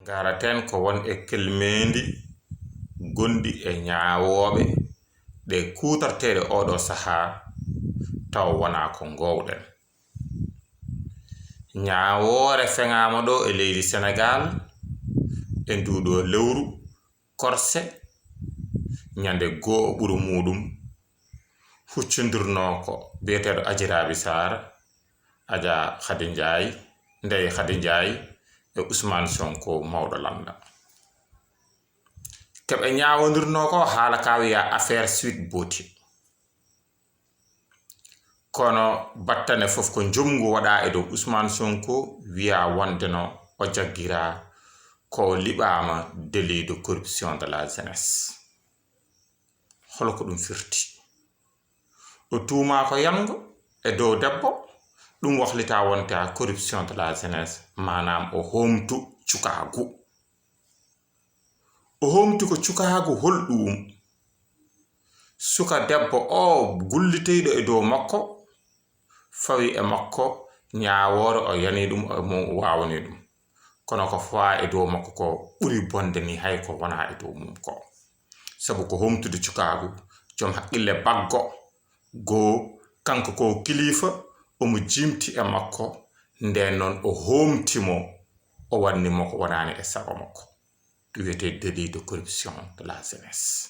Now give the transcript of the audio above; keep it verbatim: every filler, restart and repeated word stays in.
Daraten ko won e kelmeendi gonɗi e ñaawooɓe ɗe kuutorteeɗe ooɗo sahaa, taw wonaa ko ngoowɗen. Ñaawoore feŋaama ɗo e leydi Senegaal e nduuɗo lewru korse, ñande goo ɓuru muuɗum, huccondirnoo ko biyeteeɗo Ajiraabi Saar, Aja Khady Ndiaye, Ndeye Khady Ndiaye e Ousmane Sonko mawɗo lannda. Keɓe ñaawondirnoo ko haala ka wiya affaire Sweet Beauty. Kono battane fof ko njomngu waɗa e dow Ousmane Sonko, wiya wonde no o jaggira ko liɓaama délit de corruption de la jeunesse. Holo ko ɗum firti? O tuuma ko yango e dow debbo, ɗum wahlita wonta corruption de la jeunesse, maanaam o homtu cukaagu. O homti ko cukaagu holɗum? Suka debbo o gulliteyɗo e dow makko, fawi e makko ñaawoore, o yani ɗum, o mo waawani ɗum. Kono ko fawa e dow makko ko ɓuri bonde ni hay ko wona e dow mum ko. Sabu ko homtude cukaagu, joom haqqille baggo, goo kanko ko kilifa, omo jimti e makko, nden noon o homti mo, o wanni mo ko wonani e sago makko. Ɗum wiyetee délit de corruption de la jeunesse.